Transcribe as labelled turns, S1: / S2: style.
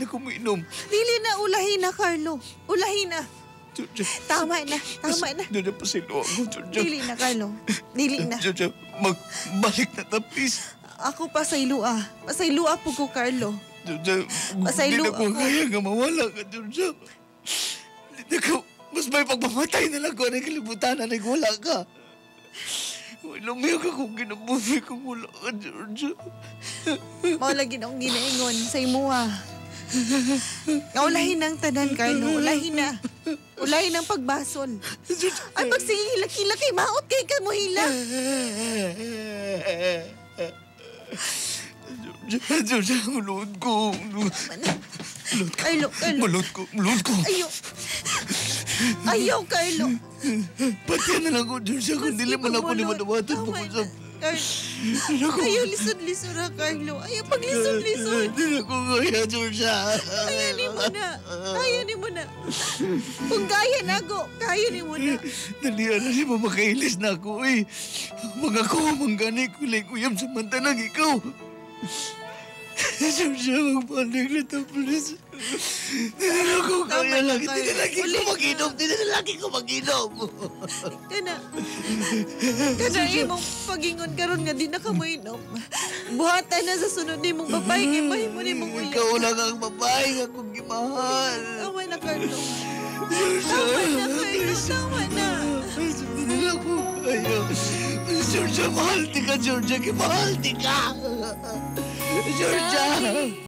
S1: na ko mainom.
S2: Dili na, ulahi na, Carlo. Ulahi na.
S1: Georgia.
S2: Tama na, tama na.
S1: Georgia, pasaylo ako, Georgia.
S2: Dili na, Carlo. Dili na.
S1: Georgia, magbalik na ta, please.
S2: Ako pasaylua. Pasaylua po ko, Carlo.
S1: Georgia,
S2: Pasaylo
S1: di na ko
S2: ako.
S1: Kaya nga mawala ka, Georgia. Di na ko, mas may pagmamatay na lang ko ng kalibutan na wala ka. Lumiyo ka kung kinabuhi kung wala ka, Georgia.
S2: Mao lagi na akong ginaingon sa imuha. Nga ulahin ang tanan, Carlo. Ulahin na. Ulahin ang pagbasol. Ay, pagsige hilak-hilak kay maot kay ka mo hilak.
S1: Georgia, Georgia, mulod ko.
S2: Carlo, Carlo.
S1: Mulod ko, mulod ko.
S2: Ayaw. Ayaw, Carlo.
S1: Pati na lang ko, Georgia, kung dili man ako ni madawatan
S2: Tama
S1: tungkol sa
S2: na. Carlo. Ayaw, lisod-lisod ra, Carlo. Ayaw, paglisod-lisod.
S1: Hindi na ko kaya, Georgia.
S2: Kaya ni mo na. Kaya ni mo na. Kung kaya na ako, kaya ni mo na.
S1: Dalian na si Mama, kailis na ako eh. Mga ko, manggani ko lang uyam samantalang ikaw. Georgia, magbalik na to, please. Hindi na ako
S2: Tama
S1: kaya
S2: na,
S1: lagi. Hindi na
S2: Carlo.
S1: lagi ko
S2: Ulit na.
S1: mag-inom. Hindi na lagi ko mag-inom.
S2: Kana. Kana imong pagingon karon nga di na ka moinom. Buhatan na sa sunod nimong babae kay mahimo nimong uyab.
S1: Ikaw lang ang babae nga akong gimahal.
S2: Tama na, Carlo.
S1: Georgia.
S2: Tama na, Carlo. Tama na.
S1: Hindi na ako kaya. Georgia, mahal di ka, Georgia. Mahal di ka. Georgia.